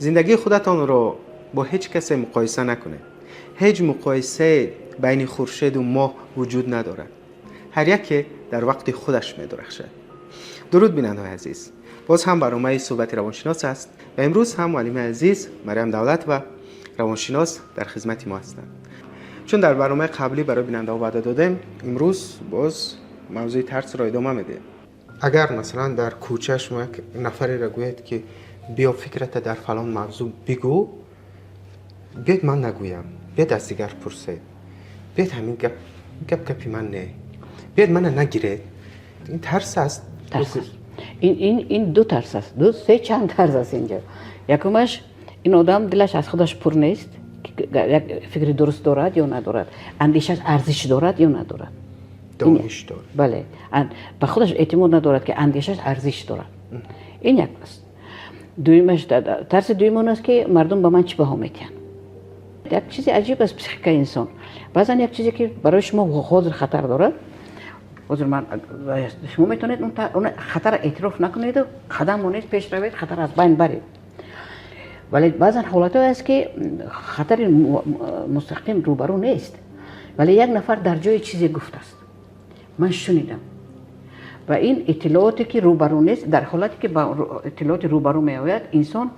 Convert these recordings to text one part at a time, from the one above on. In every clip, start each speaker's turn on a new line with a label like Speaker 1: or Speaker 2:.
Speaker 1: Зиндагии худатонро бо ҳеҷ касе муқоиса накунед. Ҳеҷ муқоисае байни хуршеду моҳ вуҷуд надорад. Ҳар яке дар вақти худаш медурахшад. Дуруд, бинандаҳои азиз! Боз ҳам барномаи «Суҳбати равоншинос» аст ва имрӯз ҳам муаллими азиз Марьям Давлатова, равоншинос, дар хизмати мо ҳастанд. Чун дар барномаи қаблӣ барои бинандаҳо ваъда додем, имрӯз боз мавзӯи тарсро идома медиҳем. Агар, масалан, дар кӯча шумо як нафареро гӯед, ки биё, фикрата дар фалон мавзӯъ бигӯ, биёед, ман нагӯям, биёед, аз дигар пурсед, биёед, ҳамин гап гап гапи ман не, биёед, мана нагиред, ин тарс аст?
Speaker 2: Тарс аст. Ин ду тарс аст, ду, се, чанд тарс аст инҷо. Якумаш, ин одам дилаш аз худаш пур нест, як фикри дуруст дорад ё надорад, андешааш арзиш дорад ё надорад.
Speaker 1: Дониш дорад.
Speaker 2: Бале, ба худаш эътимод надорад, ки андешааш арзиш дорад. Ин як аст. Дуюмаш, тарси дуюм он аст, ки мардум ба ман чӣ баҳо медиҳанд. Як чизи аҷиб аст психикаи инсон. Баъзан як чизе, ки барои шумо ҳозир хатар дорад, ҳозир ман, шумо метавонед он хатарро эътироф накунеду қадам монед, пеш равед, хатар аз байн баред. Вале баъзан ҳолатҳое аст, ки хатари мустақим рӯбарӯ нест, вале як нафар дар ҷое чизе гуфтааст, ман шунидам ва ин иттилооте, ки рӯбарӯ нест, дар ҳолате ки ба иттилооти рӯбарӯ меояд, инсон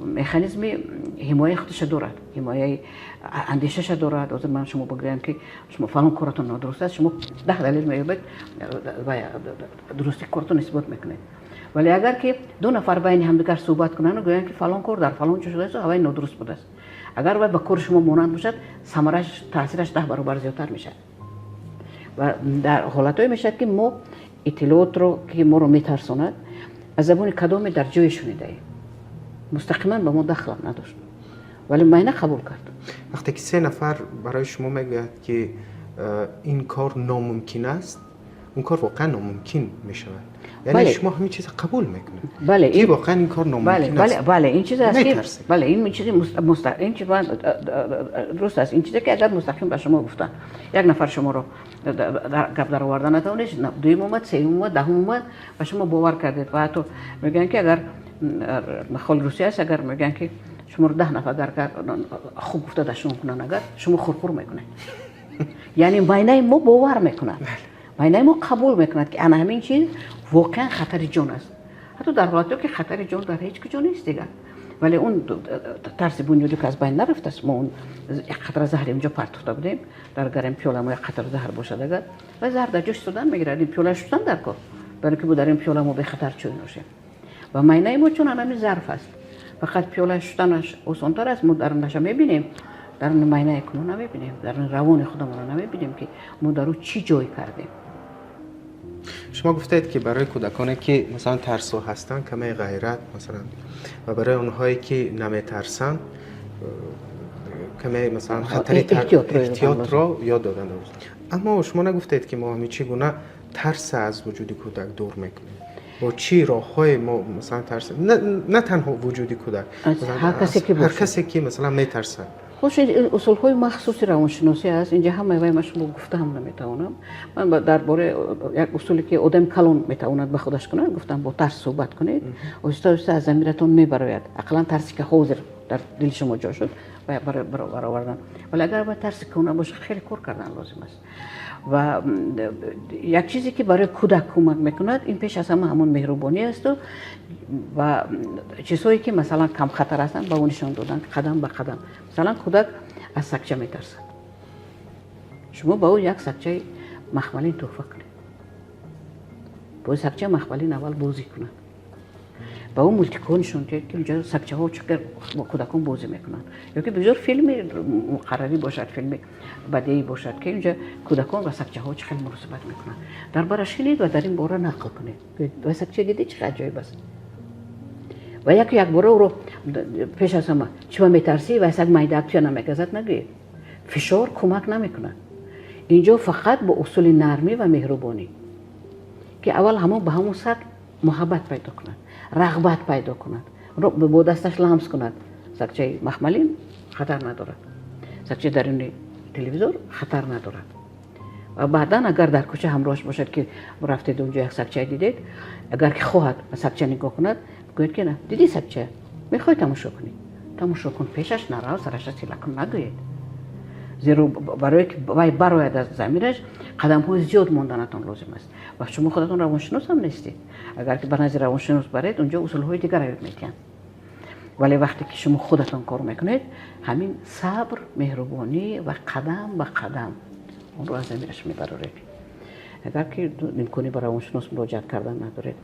Speaker 2: механизми ҳимояи худаша дорад, ҳимояи андешаша дорад. Ҳозир ман шумо бигӯям, ки шумо фалон коратон нодуруст аст, шумо 10 далел меёбед ва дурустии коратон исбот мекунед. Вале агар ки ду нафар байни ҳамдигар суҳбат кунанду гӯянд, ки фалон кор дар фалон ҷо шудааст, ҳавай нодуруст будааст, агар вай ба кори шумо монанд бошад, самараш, таъсираш 10 баробар зиёдтар мешавад. Ва дар ҳолатҳое мешавад, ки мо иттилоотро, ки моро метарсонад, аз забони кадоме дар ҷое шунидаем, мустақиман ба мо дахлам надошт, вале майна қабул кард.
Speaker 1: Вақте ки се нафар барои шумо мегӯяд, ки ин кор номумкин аст, он кор воқеан номумкин мешавад. Яъне шумо ҳамин чиза қабул мекунед, ки воқеан ин кор номумкин аст.
Speaker 2: Бале, ин чиз аст ки, бале, ин чизи ин чиз дуруст аст. Ин чизе, ки агар мустақим ба шумо гуфтанд, як нафар шуморо гап дароварда натавонист, дуюм омад, сеюм омад, даҳум омад ва шумо бовар кардед. Ва ҳатто мегӯянд, ки агар мақоли русия аст, агар мегӯянд, ки шуморо 10 нафар агар хуб гуфта дашном кунанд, агар шумо хурхур мекунед. Яъне майнаи мо бовар мекунад, майнаи мо қабул мекунад, ки ана ҳамин чиз воқеан хатари ҷон аст, ҳатто дар ҳолате, ки хатари ҷон дар ҳеҷ куҷо нест дигар. Вале он тарси бунёдӣ ки аз байн нарафтааст. Мо он як қатра заҳри инҷо партофта будем, дар гарем пиёла мо як қатра заҳр бошад агар, ва заҳр дар ҷош истодан мегирад. Ин пиёла шустан дар кор, барои ки дар ин пиёла мо бехатар чой нӯшем. Ва майнаи мо чун анами зарф аст, фақат пиёла шустанаш осонтар аст. Мо дарунаша мебинем, дар майнаи куно намебинем, дар равони худамонро намебинем, ки мо дар ӯ чӣ ҷой кардем.
Speaker 1: Шумо гуфтаед, ки барои кӯдаконе, ки масалан тарсо ҳастанд, каме ғайрат, масалан, ва барои онҳое, ки наметарсанд, каме, масалан, хатари эҳтиётро ёд додан. Аммо шумо нагуфтаед, ки мо ҳамин чӣ гуна тарса аз вуҷуди кӯдак дур мекунем, бо чӣ роҳҳое мо, масалан, тарс, на танҳо вуҷуди кӯдак, ҳар касе, ки, масалан, метарсад.
Speaker 2: Хуш, усулҳои махсуси равоншиносӣ аст инҷа. Ҳамаи вай ман шумо гуфтаам наметавонам. Ман дар бораи як усуле, ки одами калон метавонад ба худаш кунад, гуфтам: бо тарс суҳбат кунед, оҳиста оҳиста аз замиратон мебарояд, ақаллан тарсе, ки ҳозир дар дили шумо ҷо шуд, баровардан. Вале агар ба тарси кӯна бошад, хеле кор кардан лозим аст. Ва як чизе, ки барои кӯдак кӯмак мекунад, ин пеш аз ҳама ҳамон меҳрубонӣ асту ва чизҳое, ки, масалан, камхатар ҳастанд, ба ӯ нишон додан қадам ба қадам. Масалан, кӯдак аз сагча метарсад, шумо ба ӯ як сагчаи махмалин тӯҳфа кунед, бо сагчаи махмалин аввал бозӣ кунад. Ба ӯ мультикҳо нишон диҳед, ки унҷо сагчаҳо чӣ қадр бо кӯдакон бозӣ мекунанд, ё ки бисёр филми муқаррарӣ бошад, филми бадеӣ бошад, ки унҷо кӯдакон ва сагчаҳо чӣ хел муносибат мекунанд. Дар бараш шинед ва дар ин бора нақл кунед: ва сагча дидӣ, чӣ қадр аҷоиб аст. Ва яку якбора ӯро пеш аз ҳама чима метарсӣ ва саг майдаак туя намегазад нагӯед. Фишор кӯмак намекунад инҷо, фақат бо усули нармӣ ва меҳрубонӣ, ки аввал ҳамон ба ҳамон саг муҳаббат пайдо кунад, рағбат пайдо кунад, бо дасташ ламс кунад. Сагчаи махмалин хатар надорад, сагчаи даруни телевизор хатар надорад. Ва баъдан, агар дар кӯча ҳамроҳаш бошад, ки рафтед, унҷо як сагча дидед, агар ки хоҳад ба сагча нигоҳ кунад, гӯед, ки на, дидӣ сагча. Мехоҳӣ тамошо кунӣ? Тамошо кун, пешаш нарав, сараша сила кун нагӯед. Зеро барое ки вай барояд аз замираш, қадамҳои зиёд монданатон лозим аст. Ва шумо худатон равоншинос ҳам нестед. Агар ки ба назди равоншинос баред, унҷо усулҳои дигар ёд медиҳанд. Вале вақте ки шумо худатон кор мекунед, ҳамин сабр, меҳрубонӣ ва қадам ба қадам онро аз замираш мебароред. Агар ки имкони ба равоншинос муроҷиат кардан надоред.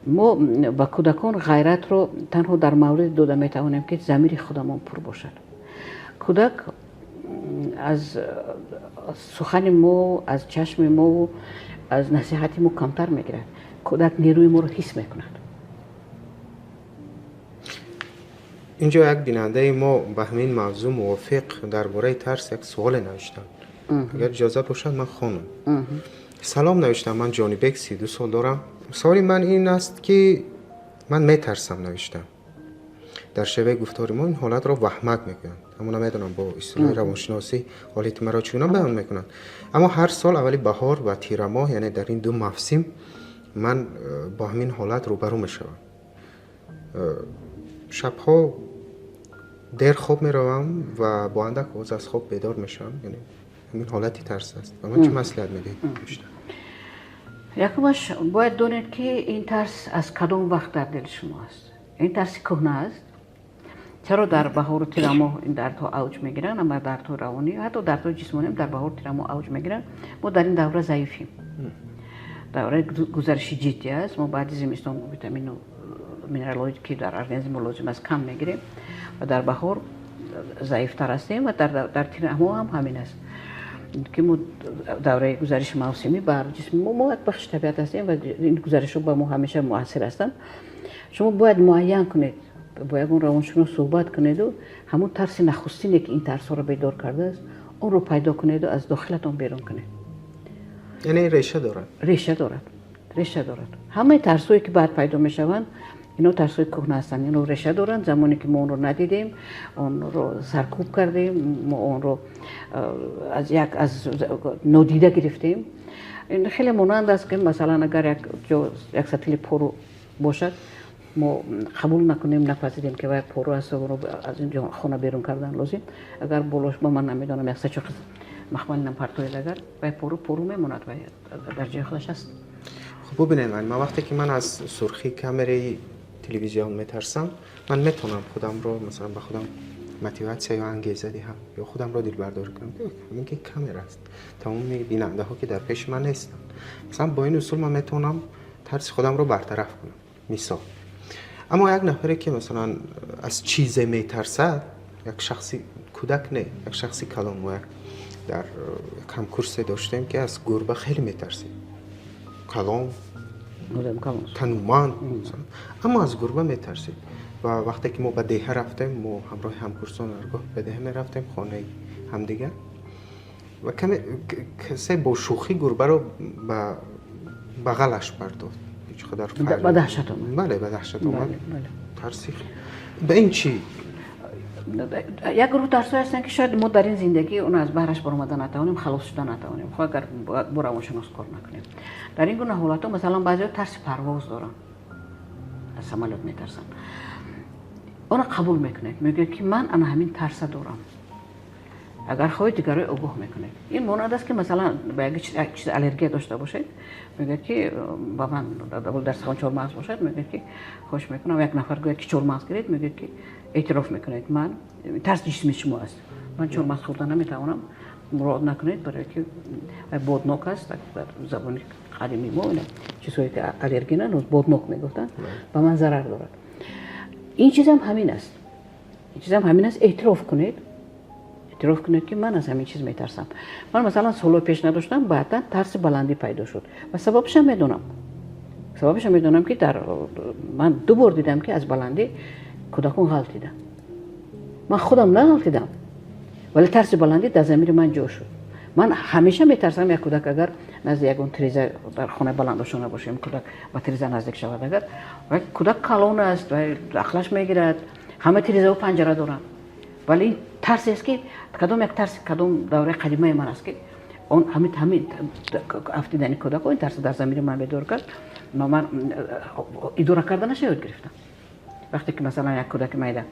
Speaker 2: Мо ба кӯдакон ғайратро танҳо дар мавриде дода метавонем, ки замири худамон пур бошад. Кӯдак аз сухани мо, аз чашми мо, аз насиҳати мо камтар мегирад. Кӯдак нерӯи моро ҳис мекунад.
Speaker 1: Инҷо як бинандаи мо ба ҳамин мавзӯъ мувофиқ дар бораи тарс як суоле навиштанд. Агар иҷоза бошад, ман хонам. Салом навиштам, ман Ҷонибек, 32 сол дорам. Суоли ман ин аст, ки ман метарсам, навиштам. Дар шеваи гуфтори мо ин ҳолатро ваҳмак мегӯянд. Аммо намедонам бо истилоҳи равоншиносӣ ҳолати маро чӣ гуна баён мекунанд. Аммо ҳар сол аввали баҳор ва тирамоҳ, яъне дар ин ду мавсим, ман бо ҳамин ҳолат рӯбарӯ мешавам. Шабҳо дер хоб меравам ва бо андак овоз аз хоб бедор мешавам. Яъне ҳамин ҳолати тарс аст. Ба ман чӣ маслиҳат медиҳед?
Speaker 2: Якумаш бояд донед, ки ин тарс аз кадом вақт дар дили шумо аст. Ин тарси кӯҳна аст. Чаро дар баҳору тирамоҳ ин дардҳо авҷ мегиранд? Ама дардҳои равонӣ, ҳатто дардҳои ҷисмониам дар баҳору тирамоҳ авҷ мегиранд. Мо дар ин давра заифем. Давраи гузариши ҷиддӣ аст. Мо баъди зимистон витамину минералҳое, ки дар организми мо лозим аст, кам мегирем ва дар баҳор заифтар ҳастем ва дар тирамоҳ ҳам ҳамин аст, ки мо давраи гузариши мавсимӣ бар ҷисми мо як бахши табиат ҳастем ва ин гузаришҳо ба мо ҳамеша муассир ҳастанд. Шумо бояд муайян кунед, бо ягон равоншинос суҳбат кунеду ҳамон тарси нахустине, ки ин тарсҳоро бедор кардааст, онро пайдо кунеду аз дохилатон берун кунед.
Speaker 1: Яъне реша дорад?
Speaker 2: Реша дорад, реша дорад. Ҳамаи тарсҳое, ки баъд пайдо мешаванд, ино тарсҳои кӯҳна ҳастанд, ино реша доранд. Замоне ки мо онро надидем, онро саркӯб кардем, мо онро аз як аз нодида гирифтем. Ин хеле монанд аст, ки масалан агар як ҷо як сатили пору бошад, мо қабул накунем, напазирем, ки вай пору аст, онро аз ин ҷо хона берун кардан лозим. Агар болош ба ман намедонам як сачоқи махмалинам партоед, агар вай пору пору мемонад, вай дар ҷои худаш аст.
Speaker 1: Хуб, бубинед, ман вақте ки ман аз сурхии камераи телевизион метарсам, ман метавонам худамро, масалан, ба худам мотиватсия ё ангеза диҳам ё худамро дилбардорӣ кунам, ҳамин ки камера аст, тамоми бинандаҳо ки дар пеши ман нестанд. Масалан, бо ин усул ман метавонам тарси худамро бартараф кунам, мисол. Аммо як нафаре, ки масалан аз чизе метарсад, як шахси кӯдак не, як шахси калон, мо як дар як ҳамкурсе доштем, ки аз гурба хеле метарсид. Калон, тануманд, аммо аз гурба метарсид. Ва вақте ки мо ба деҳа рафтем, мо ҳамроҳи ҳамкурсон ҳаргоҳ ба деҳа мерафтем, хонаи ҳамдигар, ва каме касе бо шӯхӣ гурбаро ба бағалаш бардод. Ҳеҷ қадар
Speaker 2: ба даҳшат омад.
Speaker 1: Бале, ба даҳшат омад. Тарси ба ин чӣ?
Speaker 2: Як гурӯҳ тарсҳое ҳастанд, ки шояд мо дар ин зиндагӣ он аз баҳраш баромада натавонем, халос шуда натавонем, хоҳ агар бо равоншинос кор накунем. Дар ин гуна ҳолатҳо, масалан, баъзеҳо тарси парвоз доранд, аз самолёт метарсанд. Онро қабул мекунед, мегӯяд, ки ман ана ҳамин тарса дорам. Агар хоҳед, дигарро огоҳ мекунед. Ин монанд аст, ки масалан ба як чиз аллергия дошта бошед, мегӯяд, ки ба ман дар сухан чормағз бошад, мегӯяд, ки хоҳиш мекунам, як нафар гӯяд, ки чормағз гиред, мегӯяд, ки эътироф мекунед, ман тарс ҷисми шумо аст, ман чормағз хӯрда наметавонам, муроат накунед, барое ки боднок аст. Дар забони қадими мо чизҳое ки аллергина боднок мегуфтанд, ба ман зарар дорад. Ин чизам ҳамин аст, ин чизам ҳамин аст. Эътироф кунед, эътироф кунед, ки ман аз ҳамин чиз метарсам. Ман масалан солҳои пеш надоштам, баъдан тарси баландӣ пайдо шуд ва сабабашам медонам. Сабабашам медонам, ки дар ман ду бор дидам, ки аз баландӣ кӯдакон ғалтиданд. Ман худам нағалтидам, вале тарси баландӣ дар замири ман ҷо шуд. Ман ҳамеша метарсам, як кӯдак агар назди ягон тиреза, дар хонаи баландошона бошем, кӯдак ба тиреза наздик шавад, агар кӯдак калон аст ва ақлаш мегирад, ҳама тирезаҳо панҷара доранд, вале ин тарсест, ки кадом як тарси кадом давраи қадимаи ман аст, ки он ҳамин афтидани кӯдакҳо ин тарс дар замири ман бедор кард. Ман идора карданаша ёд гирифтам. Вақте ки масалан як кӯдаки майда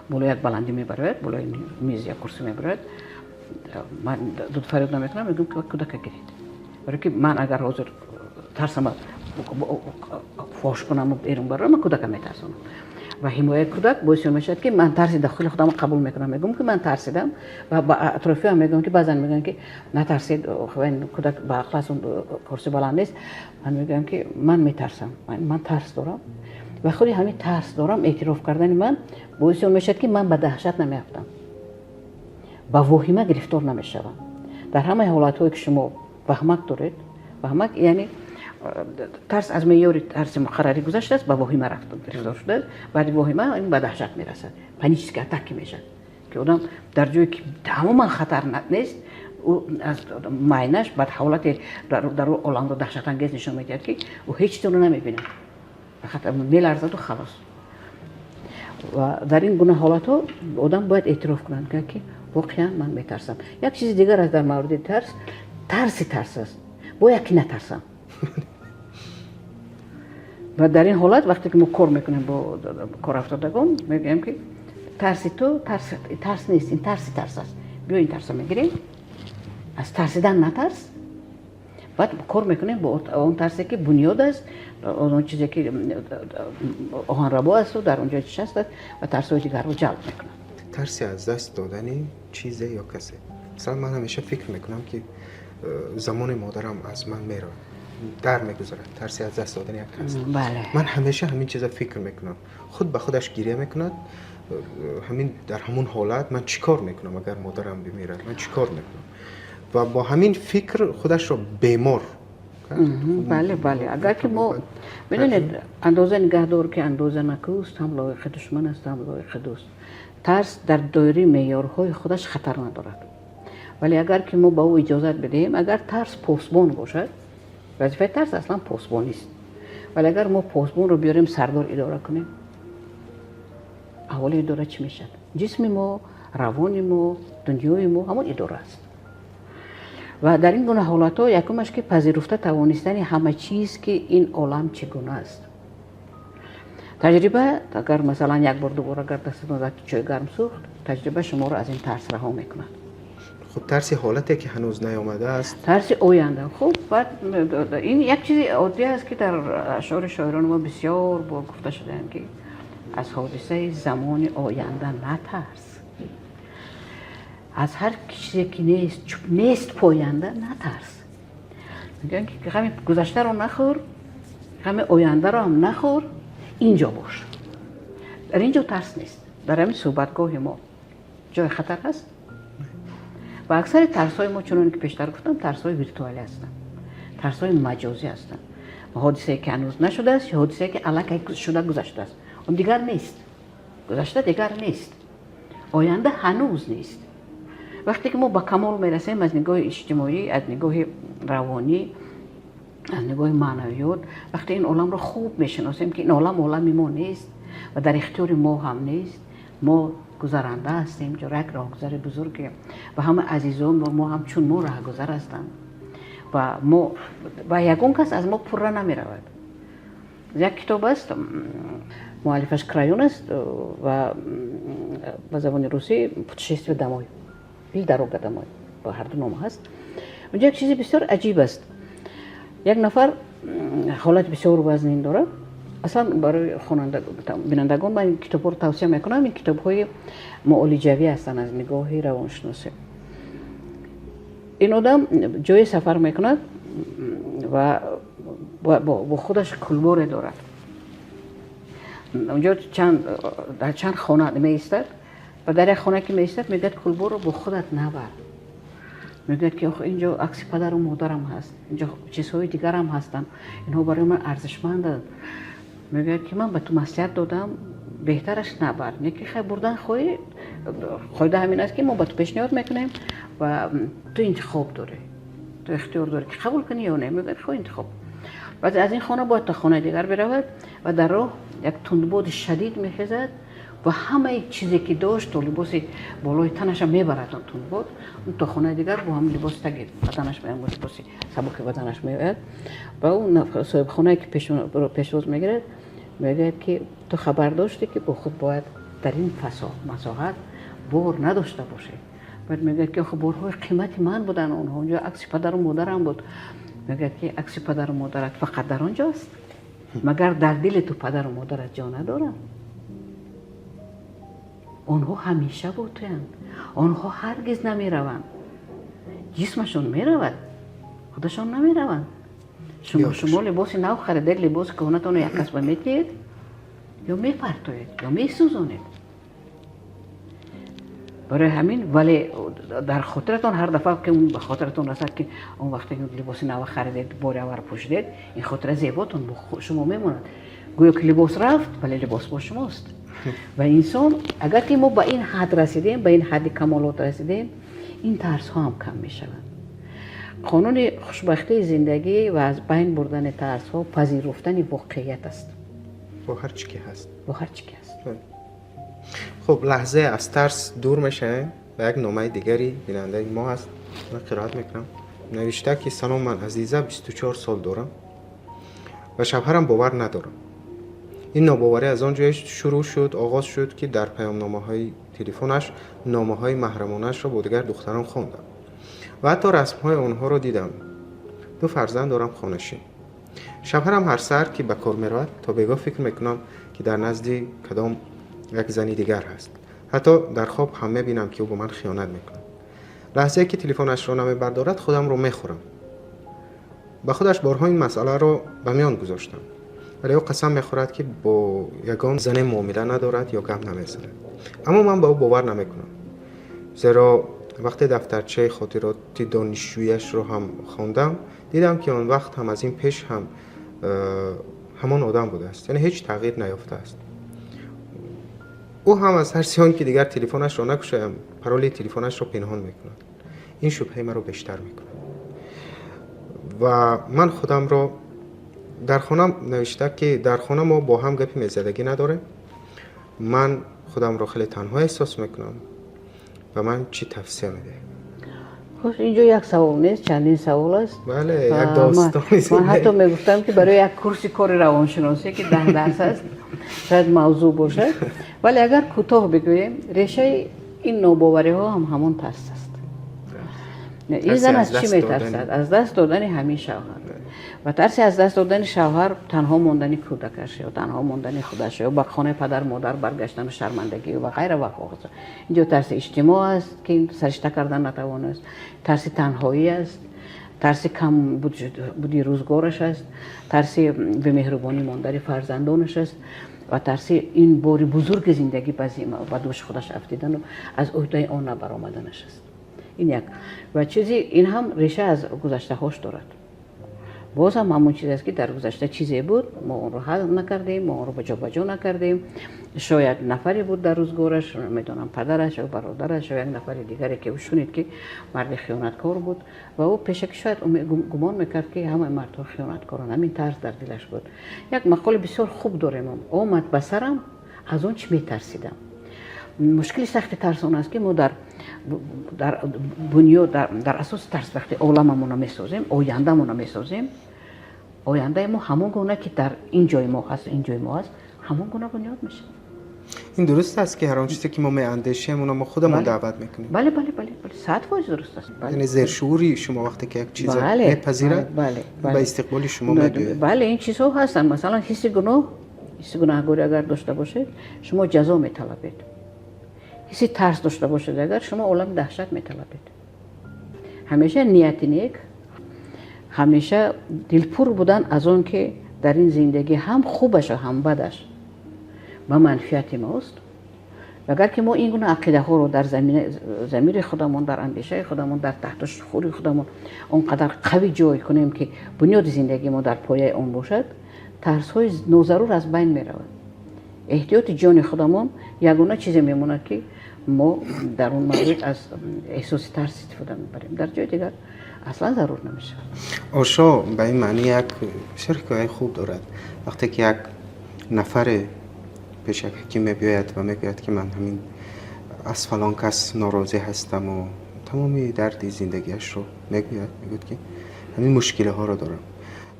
Speaker 2: болои як баландӣ мебарояд, болои миз я курсӣ мебарояд, ман дудфарёд намекунам, мегӯям ки кӯдака гиред. Барои ки ман агар ҳозир тарсама фош кунаму берун бароям, ман кӯдака метарсонам. Ва ҳимояи кӯдак боиси он мешавад, ки ман тарси дохили худамро қабул мекунам. Мегӯям, ки ман тарсидам, ва ба атрофиам мегӯям, ки баъзан мегӯям, ки натарсед, кӯдак ба ақл аст, курси баланд нест. Ман мегӯям, ки ман метарсам, ман тарс дорам. Ва худи ҳамин тарс дорам эътироф кардани ман боиси он мешавад, ки ман ба даҳшат намеафтам, ба воҳима гирифтор намешавам. Дар ҳамаи ҳолатҳое, ки шумо ваҳмак доред, ваҳмак яъне тарс аз меъёри тарси муқаррарӣ гузаштааст, ба воҳима рафт гирифтор шудааст. Баъди воҳима ин ба даҳшат мерасад, панические атаки мешавад, ки одам дар ҷое, ки тамоман хатар нест, ӯ аз майнаш баъд ҳолате дар оламро даҳшатангез нишон медиҳад, ки ӯ ҳеҷ чизро намебинад, фақат меларзаду халос. Ва дар ин гуна ҳолатҳо одам бояд эътироф кунад, ки воқеан ман метарсам. Як чизи дигар аст дар мавриди тарс: тарси тарс аст, бояд ки натарсам. Ва дар ин ҳолат, вақте ки мо кор мекунем бо корафтодагон, мегӯем, ки тарси ту тарс нест, ин тарси тарс аст. Биё, ин тарса мегирем, аз тарсидан натарс. Баъд кор мекунем бо он тарсе, ки бунёд аст, он чизе, ки оҳанрабо асту дар он ҷо чист аст ва тарсҳои дигарро ҷалб мекунад.
Speaker 1: Тарси аз даст додани чизе ё касе. Масалан, ман ҳамеша фикр мекунам, ки замони модарам аз ман меравад, дар мегузарад, тарси аз даст додани як кас. Ман ҳамеша ҳамин чиза фикр мекунам, худ ба худаш гиря мекунад. Ҳамин дар ҳамун ҳолат ман чӣ кор мекунам? Агар модарам бимирад, ман чӣ кор мекунам? Ва бо ҳамин фикр худашро бемор.
Speaker 2: Бале, агар ки мо, медонед, андоза нигаҳдор, ки андоза накӯст, ҳам лоиқи душман аст, ҳам лоиқи дӯст. Тарс дар доираи меъёрҳои худаш хатар надорад, вале агар ки мо ба ӯ иҷозат бидиҳем, агар тарс посбон бошад, вазифаи тарс аслан посбонист, вале агар мо посбонро биёрем, сардор идора кунем, аҳволи идора чӣ мешавад? Ҷисми мо, равони мо, дунёи мо ҳамон идора аст. Ва дар ин гуна ҳолатҳо якумаш, ки пазируфта тавонистани ҳама чиз, ки ин олам чӣ гуна аст. Таҷриба, агар масалан як бор дубора агар дастатон чой гарм сӯхт, таҷриба шуморо аз ин тарс раҳо мекунад.
Speaker 1: Хуб, тарси ҳолате, ки ҳанӯз наёмадааст.
Speaker 2: Тарси оянда. Хуб, баъд ин як чизи оддӣ аст, ки дар ашъори шоирони мо бисёр бор гуфта шудаанд, ки аз ҳодисаи замони оянда натарс, аз ҳар чизе, ки нест, нест поянда, натарс. Мегӯянд, ки ғами гузаштаро нахӯр, ғами ояндаро ҳам нахӯр, инҷо бош, дар ин ҷо тарс нест. Дар ҳамин суҳбатгоҳи мо ҷои хатар ҳаст? Ва аксари тарсҳои мо, чуноне ки пештар гуфтам, тарсҳои виртуалӣ ҳастанд, тарсҳои маҷозӣ ҳастанд, ҳодисае, ки ҳанӯз нашудааст ё ҳодисае, ки аллакай шуда гузаштааст. Он дигар нест, гузашта дигар нест, оянда ҳанӯз нест. Вақте ки мо ба камол мерасем аз нигоҳи иҷтимоӣ, аз нигоҳи равонӣ, аз нигоҳи маънавиёт, вақте ин оламро хуб мешиносем, ки ин олам олами мо нест ва дар ихтиёри мо ҳам нест, мо гузаранда ҳастем, ҷо як роҳгузари бузургем ва ҳама азизон мо ҳам чун мо раҳгузар ҳастанд ва мо ва ягон кас аз мо пурра намеравад. Як китоб аст, муаллифаш Краюн аст ва ба забони русӣ «Путешествие домой» или «Дорога домой», ба ҳарду ном ҳаст. Унҷо як чизи бисёр аҷиб аст. Як нафар ҳолати бисёр вазнин дорад. Аслан барои бинандагон ман ин китобҳоро тавсия мекунам, ин китобҳои муолиҷавӣ ҳастанд аз нигоҳи равоншиносӣ. Ин одам ҷое сафар мекунад ва бо худаш кулборе дорад. Унҷо дар чанд хона меистад ва дар як хона ки меистад, мегӯяд: «Кулборро бо худат набар». Мегӯяд, ки охи, инҷо акси падару модарам ҳаст, инҷо чизҳои дигарам ҳастанд, инҳо барои ман арзишманданд. Мегӯяд, ки ман ба ту маслиҳат додам, беҳтараш набар, не ки хай, бурдан хоҳӣ, қоида ҳамин аст, ки мо ба ту пешниҳод мекунем ва ту интихоб дорӣ, ту ихтиёр дорӣ, ки қабул кунӣ ё не. Мегӯяд: «Хоҳ интихоб». Баъд аз ин хона бояд то хонаи дигар биравад ва дар роҳ як тундбоди шадид мехезад ва ҳамаи чизе, ки дошт, то либоси болои танаша мебарад он тундбод. Он то хонаи дигар бо ҳамин либоси таги баданаш, либоси сабуки баданаш меояд. Ва он соҳибхонае, ки пешвоз мегирад. Мегӯяд, ки ту хабар доштӣ, ки бо худ бояд дар ин масоҳат бор надошта бошӣ. Баъд мегӯяд, ки охи, борҳои қимати ман буданд онҳо, онҷо акси падару модарам буд. Мегӯяд, ки акси падару модарат фақат дар он ҷост, магар дар дили ту падару модарат ҷо надоранд? Онҳо ҳамеша бо туянд, онҳо ҳаргиз намераванд. Ҷисмашон меравад, худашон намераванд. Шумо либоси нав харидед, либоси кӯҳнатонро як кас ба метиҳед ё мепартоед ё месӯзонед. Барои ҳамин, вале дар хотиратон ҳар дафъа ки ба хотиратон расад, ки он вақте либоси нава харидед, бори аввал пӯшидед, ин хотира зеботон бо шумо мемонад. Гӯё ки либос рафт, вале либос бо шумост. Ва инсон агар ки мо ба ин ҳад расидем, ба ин ҳадди камолот расидем, ин тарсҳо ҳам кам мешаванд. Қонуни хушбахтии зиндагӣ ва аз байн бурдани тарсҳо пазируфтани воқеият аст.
Speaker 1: Бо ҳар чӣ ки ҳаст.
Speaker 2: Бо ҳар чӣ ки ҳаст.
Speaker 1: Хуб, лаҳзае аз тарс дур мешавем ва як номаи дигари бинандаи мо ҳаст, ман қироат мекунам. Навишта, ки салом, ман Азиза, 24 сол дорам ва шавҳарам бовар надорам. Ин нобоварӣ аз он ҷое шурӯъ шуд, оғоз шуд, ки дар паёмномаҳои телефонаш номаҳои маҳрамонаашро бо дигар духтарон хондам ва ҳатто расмҳои онҳоро дидам. Ду фарзанд дорам, хонашин. Шавҳарам ҳар саҳар ки ба кор меравад, то бегоҳ фикр мекунам, ки дар назди кадом як зани дигар ҳаст. Ҳатто дар хоб ҳам мебинам, ки ӯ бо ман хиёнат мекунад. Лаҳзае ки телефонашро намебардорад, худамро мехӯрам. Ба худаш борҳо ин масъаларо ба миён гузоштам, вале ӯ қасам мехӯрад, ки бо ягон зане муомила надорад ё гап намезанад. Аммо ман ба ӯ бовар намекунам, зеро вақте дафтарчаи хотироти донишҷӯяшро ҳам хондам, дидам, ки он вақт ҳам, аз ин пеш ҳам ҳамон одам будааст, яъне ҳеҷ тағйир наёфтааст. Ӯ ҳам аз тарси он ки дигар телефонашро накушоям, пароли телефонашро пинҳон мекунад. Ин шубҳаи маро бештар мекунад ва ман худамро дар хона, навишта, ки дар хона мо бо ҳам гапи мезадагӣ надорем. Ман худамро хеле танҳо эҳсос мекунам. Ба ман чӣ тавсия медиҳед?
Speaker 2: Хуш, инҷо як савол нест, чандин савол аст.
Speaker 1: Бале, як достони.
Speaker 2: Ман ҳатто мегуфтам, ки барои як курси кори равоншиносӣ, ки 10 дарс аст, шояд мавзӯъ бошад. Вале агар кӯтоҳ бигӯем, решаи ин нобовариҳо ҳам ҳамон тарс аст. Ин зан аз чӣ метарсад? Аз даст додани ҳамин шавҳар. Ва тарси аз даст додани шавҳар, танҳо мондани кӯдакаш ё танҳо мондани худаш ё ба хонаи падар модар баргаштану шармандагӣ ва ғайра ва ҳоказо. Инҷо тарси иҷтимоъ аст, ки саришта кардан натавонист, тарси танҳоӣ аст, тарси кам буди рӯзгораш аст, тарси бемеҳрубонӣ мондани фарзандонаш аст ва тарси ин бори бузурги зиндагӣ ба дӯши худаш афтидану аз ӯҳдаи он набаромаданаш аст. Ин як ва чизи ин ҳам реша аз гузаштаҳош дорад. Боз ҳам ҳамон чиз аст, ки дар гузашта чизе буд, мо онро ҳал накардем, мо онро ба ҷо накардем. Шояд нафаре буд дар рӯзгораш, медонам, падараш ё бародараш ё як нафари дигаре, ки ӯ шунид, ки марди хиёнаткор буд ва ӯ пешакӣ шояд гумон мекард, ки ҳамаи мардҳо хиёнаткоранд. Ҳамин тарс дар дилаш буд. Як мақоли бисёр хуб дорем: «Омад ба сарам аз он чӣ метарсидам». Мушкили сахти тарс он аст, ки мо дар бунёд, дар асоси тарс вақте оламамонро месозем, ояндамонро месозем, ояндаи мо ҳамон гуна ки дар ин ҷои мо ҳаст, ин ҷои мо ҳаст, ҳамон гуна бунёд мешавад.
Speaker 1: Ин дуруст аст, ки ҳар он чизе ки мо меандешем, оно мо худамон даъват мекунем?
Speaker 2: Бале, 100% дуруст аст.
Speaker 1: Яъне зершуъури шумо вақте ки як чиза мепазирад, ба истиқболи шумо мебиёяд.
Speaker 2: Бале, ин чизҳо ҳастанд. Масалан, ҳисси гуноҳ, ҳисси гунаҳгорӣ агар дошта бошед, шумо ҷазо металабед. Ҳисси тарс дошта бошед агар, шумо олами даҳшат металабед. Ҳамеша нияти нек, ҳамеша дилпур будан аз он ки дар ин зиндагӣ ҳам хубашу ҳам бадаш ба манфиати мост. Агар ки мо ин гуна ақидаҳоро дар замири худамон, дар андешаи худамон, дар таҳту шуъури худамон он қадар қавӣ ҷой кунем, ки бунёди зиндагии мо дар пояи он бошад, тарсҳои нозарур аз байн меравад. Эҳтиёти ҷони худамон ягона чизе мемонад, ки мо дар он маврид аз эҳсоси тарс истифода мебарем. Дар ҷои дигар аслан зарур намешавад.
Speaker 1: Ошо ба ин маънӣ як бисёр ҳикояи хуб дорад. Вақте ки як нафаре пеш як ҳаким мебиёяд ва мегӯяд, ки ман ҳамин аз фалон кас норозӣ ҳастаму тамоми дарди зиндагиашро мегӯяд, мегӯяд, ки ҳамин мушкилиҳоро дорам.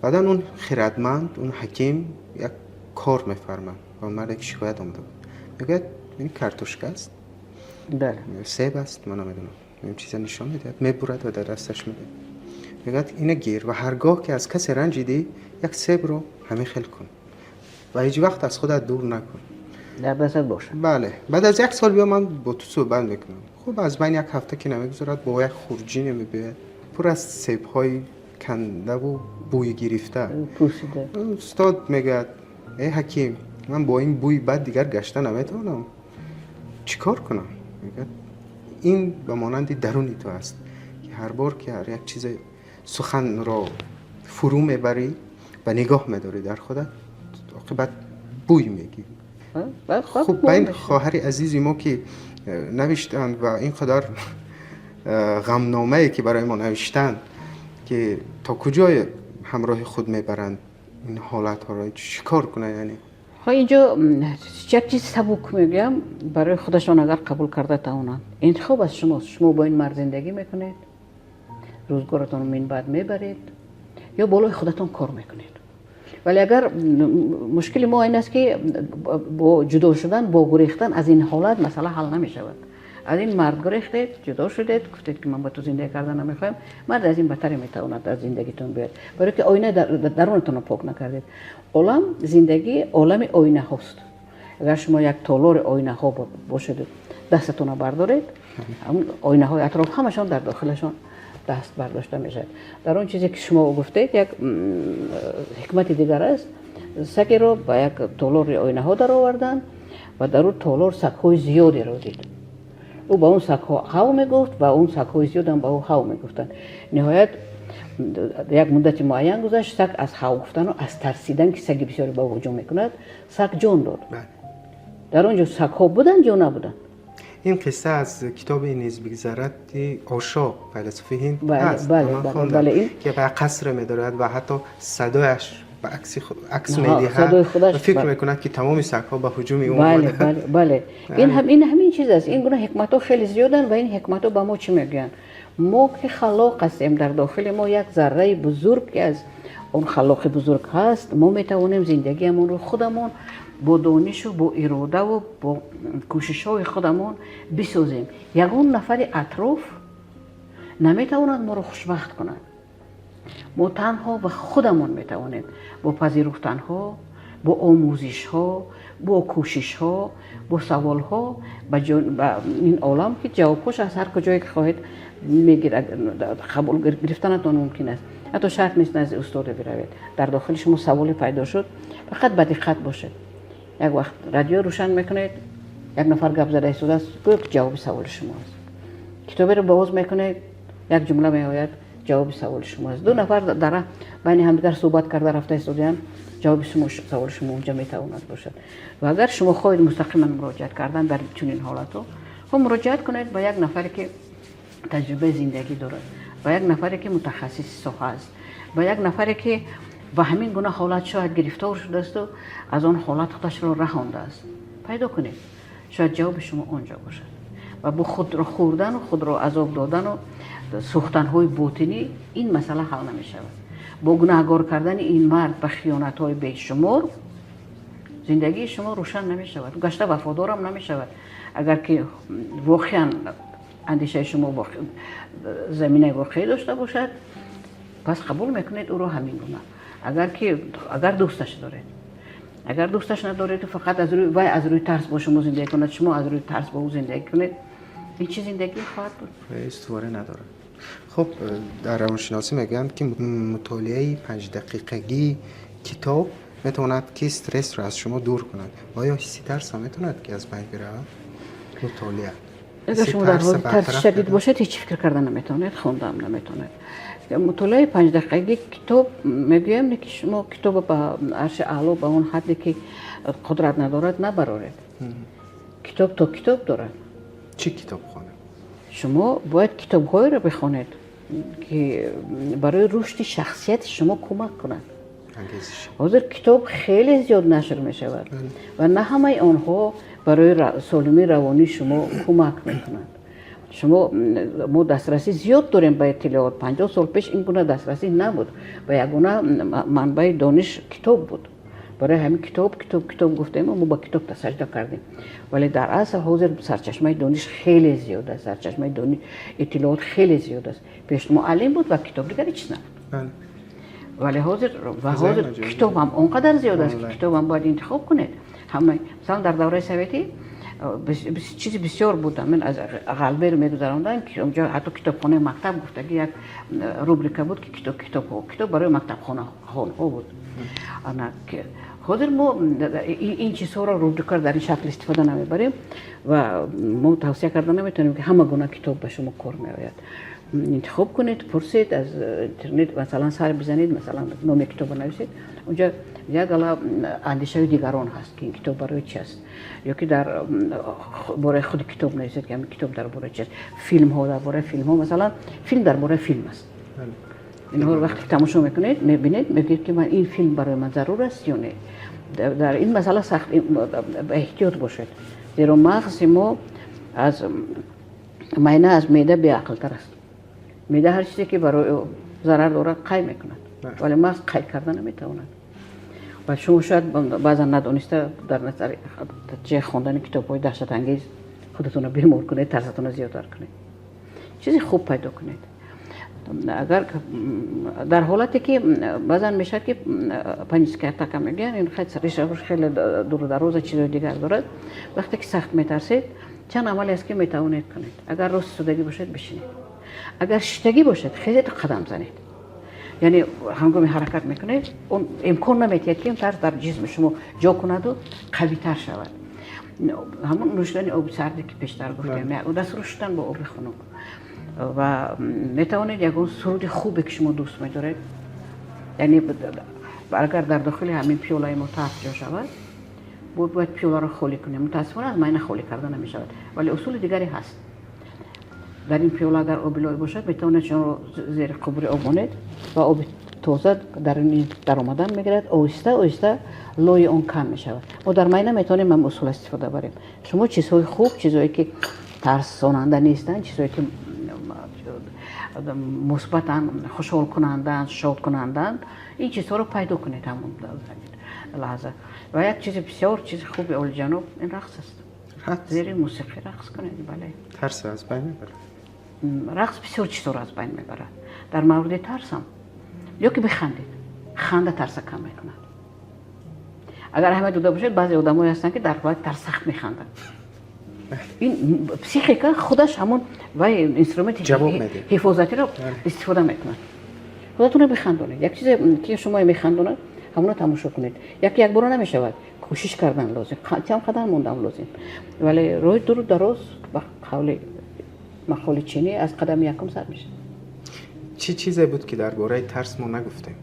Speaker 1: Баъдан он хирадманд, он ҳаким як Кор мефармад ва он марде ки шикоят омада буд, мегӯяд, ин картошка аст, себ аст, ман намедонам, ин чиза нишон медиҳад, мебурад ва дар дасташ медиҳад, мегӯяд, ина гир ва ҳаргоҳ ки аз касе ранҷидӣ, як себро ҳамин хел кун ва ҳеҷ вақт аз худат дур накун.
Speaker 2: Дар дастат бошад.
Speaker 1: Бале, баъд аз як сол биё, ман бо ту суҳбат мекунам. Хуб, аз байни як ҳафта ки намегузарад, бо як хурҷине мебиёяд, пур аз себҳои кандаву бӯй гирифта.
Speaker 2: Пӯсида.
Speaker 1: Устод мегӯяд, э ҳаким, ман бо ин бӯи бад дигар гашта наметавонам, чӣ кор кунам? Мегӯяд, ин ба монанди даруни ту аст, ки ҳар бор ки ҳар як чизе суханро фурӯ мебарӣ ва нигоҳ медорӣ дар худат, оқибат бӯй мегирӣ. Хуб, ба ин хоҳари азизи мо, ки навиштанд ва ин қадар ғамномае ки барои мо навиштанд, ки то куҷое ҳамроҳи худ мебаранд ин ҳолатҳоро, чӣ кор кунанд яъне?
Speaker 2: Инҷо як чиз сабук мегӯям, барои худашон агар қабул карда тавонанд. Интихоб аз шумост. Шумо бо ин мард зиндагӣ мекунед, рӯзгоратонро минбаъд мебаред ё болои худатон кор мекунед. Вале агар мушкили мо ин аст, ки бо ҷудо шудан, бо гурехтан аз ин ҳолат масъала ҳал намешавад. Аз ин мард гурехтед, ҷудо шудед, гуфтед, ки ман бо ту зиндагӣ кардан намехоҳам. Мард аз ин бадтаре метавонад аз зиндагитон биёяд, барое ки оина дарунатонро пок накардед. Олам, зиндагӣ олами оинаҳост. Агар шумо як толори оинаҳо бошеду дастатонро бардоред, оинаҳои атроф ҳамашон дар дохилашон даст бардошта мешавад. Дар он чизе ки шумо гуфтед, як ҳикмати дигар аст. Сагеро ба як толори оинаҳо дароварданд ва дар он толор сагҳои зиёдеро дид. Ӯ ба он сагҳо ҳав мегуфт ва он сагҳои зиёдам ба ӯ ҳав мегуфтанд. Ниҳоят, як муддати муайян гузашт, саг аз ҳав гуфтану аз тарсидан, ки саги бисёре ба ӯ ҳуҷум мекунад, саг ҷон дод. Дар он ҷо сагҳо буданд ё набуданд?
Speaker 1: Ин қисса аз китоби «Низ бигзарад» Ошо, файласуфи ҳинд ҳаст, ки ба қасре медорад ва ҳатто садояш ба акс медиҳад ва фикр мекунад, ки тамоми сагҳо ба ҳуҷуми ӯ.
Speaker 2: Бале, ин ҳамин чиз аст. Ин гуна ҳикматҳо хеле зиёданд ва ин ҳикматҳо ба мо чӣ мегӯянд? Мо ки халоқ ҳастем, дар дохили мо як зарраи бузург, ки аз он халоқи бузург ҳаст, мо метавонем зиндагиамонро худамон бо донишу бо иродаву бо кӯшишҳои худамон бисозем. Ягон нафари атроф наметавонад моро хушбахт кунад. Мо танҳо ба худамон метавонем бо пазируфтанҳо, бо омӯзишҳо, бо кӯшишҳо, бо саволҳо ба ин олам, ки ҷавобҳош аз ҳар куҷое ки хоҳед мегирад, қабул гирифтанатон мумкин аст. Ҳатто шарт нест назди устоде биравед. Дар дохили шумо саволе пайдо шуд, фақат ба диққат бошед. Як вақт радио рӯшан мекунед, як нафар гап зада истодааст, гӯё ки ҷавоби саволи шумо аст. Китоберо боз мекунед, як ҷумла меояд, ҷавоби саволи шумо аст. Ду нафар дар байни ҳамдигар суҳбат карда рафта истодаанд, ҷавоби саволи шумо онҷа метавонад бошад. Ва агар шумо хоҳед мустақиман муроҷиат кардан дар чунин ҳолатҳо, хоб, муроҷиат кунед ба як нафаре, ки таҷрибаи зиндагӣ дорад, ба як нафаре, ки мутахассиси соҳа аст, ба як нафаре, ки ба ҳамин гуна ҳолат шояд гирифтор шудаасту аз он ҳолат худашро раҳондааст. Пайдо кунед, шояд ҷавоби шумо он ҷо бошад. Ва бо худро хӯрдану худро азоб додану сӯхтанҳои ботинӣ ин масъала ҳал намешавад. Бо гунаҳгор кардани ин мард ба хиёнатҳои бешумор зиндагии шумо рӯшан намешавад, гашта вафодорам намешавад. Агар ки воқеан андешаи шумо заминаи воқеӣ дошта бошад, пас қабул мекунед ӯро ҳамин гуна, агар ки агар дӯсташ доред. Агар дӯсташ надореду фақат аз рӯи вай, аз рӯи тарс бо шумо зиндагӣ кунад, шумо аз рӯи тарс бо ӯ зиндагӣ кунед, ин чӣ зиндагӣ хоҳад буд?
Speaker 1: Устуворӣ надорад. Хуб, дар равоншиносӣ мегӯянд, ки мутолиаи 5 дақиқагии китоб метавонад, ки стрессро аз шумо дур кунад. Оё ҳисси тарс ҳам метавонад, ки аз байн биравад мутолиа?
Speaker 2: Агар шумо дар ҳоли тарси шадид бошед, ҳеҷ фикр карда наметавонед, хондаам наметавонед. Мутолиаи 5 дақиқагии китоб мегӯям, ки шумо китоба ба арши аъло, ба он ҳадде ки қудрат надорад, набароред. Китоб то китоб дорад.
Speaker 1: Чӣ китоб хонем?
Speaker 2: Шумо бояд китобҳоеро бихонед, ки барои рушди шахсияти шумо кӯмак кунад. Ҳозир китоб хеле зиёд нашр мешавад ва на ҳамаи онҳо барои солимии равонии шумо кӯмак мекунанд. Шумо, мо дастрасӣ зиёд дорем ба иттилоот. 50 сол пеш ин гуна дастрасӣ набуд ва ягона манбаи дониш китоб буд. Барои ҳамин китоб, китоб, китоб гуфтем, мо ба китоб саҷда кардем. Вале дар асл ҳозир сарчашмаи дониш хеле зиёд аст, сарчашмаи дониш, иттилоот хеле зиёд аст. Пеш муаллим буд ва китоб, дигар ҳеҷ набуд. Вале ҳозир ва ҳозир китоб ҳам он қадар зиёд аст, ки китоб ҳам бояд интихоб кунед. Ҳама, масалан, дар давраи советӣ чизи бисёр буд. Ман аз Ғалбер мегузарондам, онҷо ҳатто китобхонаи мактаб гуфтаги як рубрика буд, ки китоб, китобҳо, китоб барои мактабхонаҳо буд. Ҳозир мо ин чизҳоро, рубрикаро дар ин шакл истифода намебарем ва мо тавсия карда наметавонем, ки ҳама гуна китоб ба шумо кор меояд. Интихоб кунед, пурсед аз интернет, масалан, сар бизанед, масалан, номи китобро нависед, онҷо як гала андешаи дигарон ҳаст, ки ин китоб барои чи аст, ё ки дар бораи худи китоб нависед, ки ҳамин китоб дар бораи чи аст. Филмҳо, дар бораи филмҳо, масалан, филм дар бораи филм аст. Инҳоро вақте ки тамошо мекунед, мебинед, мегӯед, ки ман ин филм барои ман зарур аст ё не. Дар ин масъала сахт ба эҳтиёт бошед, зеро мағзи мо аз майна, аз меъда беақлтар аст. Меъда ҳар чизе ки барои ӯ зарар дорад, қай мекунад, вале мағз қайд карда наметавонад. Ва шумо шояд баъзан надониста дар натиҷаи хондани китобҳои даҳшатангез худатонро бемор кунед, тарсатонро зиёдтар кунед. Чизи хуб пайдо кунед. Агар дар ҳолате ки баъзан мешавад, ки паническая атака мегӯянд, ин решаҳош хеле дуру дароза, чизои дигар дорад. Вақте ки сахт метарсед, чанд амале аст, ки метавонед кунед. Агар рост истодагӣ бошед, бишинед. Агар шиштагӣ бошад, хезеду қадам занед. Яъне ҳангоми ҳаракат мекунед, он имкон наметиҳад, ки тарс дар ҷисми шумо ҷо кунаду қавитар шавад. Ҳамон нӯшидани оби сарде, ки пештар гуфтем, дастро шустан бо оби хунук, ва метавонед ягон суруди хубе, ки шумо дӯст медоред. Яъне агар дар дохили ҳамин пиёлаи мо тарс ҷо шавад, бояд пиёларо холӣ кунем. Мутаассифона, аз майна холӣ карда намешавад, вале усули дигаре ҳаст. Дар ин пиёла агар оби лой бошад, метавонед шуморо зери қубури об монед ва оби тоза дар ин даромадан мегирад. Оҳиста оҳиста лои он кам мешавад. Мо дар майна метавонем ҳам усул истифода барем. Шумо чизҳои хуб, чизҳое ки тарсонанда нестанд, чизҳое ки мусбатан, хушҳолкунандаанд, шодкунандаанд, ин чизҳоро пайдо кунед ҳамон лаҳза. Ва як чизи бисёр чизи хуби олиҷаноб ин рақс аст. Зери мусиқӣ рақс кунед, бале.
Speaker 1: Тарс аз байн мебарад.
Speaker 2: Рақс бисёр чизҳоро аз байн мебарад. Дар мавриди тарсам, ё ки бихандед, ханда тарса кам мекунад. Агар аҳамият дода бошед, баъзе одамое ҳастанд, ки дар ҳолати тарс сахт механданд. Ин психика худаш ҳамон вай инструменти ҳифозатиро истифода мекунад. Худатонро бихандонед. Як чизе, ки шумо механдонад, ҳамонро тамошо кунед. Яке якбора намешавад, кӯшиш кардан лозим, чанд қадам мондан лозим, вале роҳи дуру дароз, ба қавли мақоли чинӣ, аз қадами якум сар мешавад.
Speaker 1: Чӣ чизе буд, ки дар бораи тарс мо нагуфтем,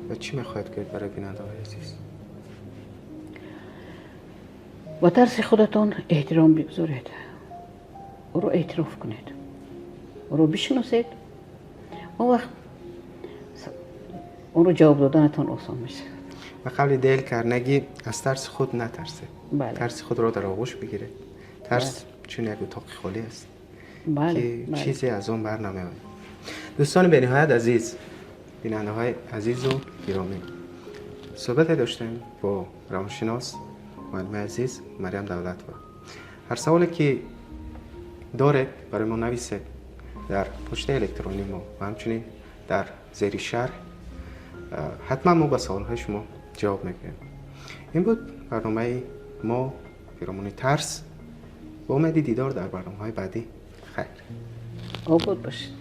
Speaker 1: ва чӣ мехоҳед гӯед барои бинандаҳои азиз?
Speaker 2: Ба тарси худатон эҳтиром бигузоред, ӯро эътироф кунед, ӯро бишиносед. Он вақт онро ҷавоб доданатон осон мешавад.
Speaker 1: Ба қавли Дейл Карнеги, аз тарси худ натарсед, тарси худро дар оғӯш бигиред. Тарс чун як утоқи холӣ аст, ки чизе аз он бар намеояд. Дӯстони бениҳоят азиз, бинандаҳои азизу гиромӣ, суҳбате доштем бо равоншинос, муаллимаи азиз Марьям Давлатова. Ҳар саволе, ки доред, барои мо нависед дар почтаи электронии мо ва ҳамчунин дар зери шарҳ. Ҳатман мо ба саволҳои шумо ҷавоб мегӯем. Ин буд барномаи мо пиромуни тарс. Бо умеди дидор дар барномаҳои баъдӣ, хайр.
Speaker 2: Обод бошед.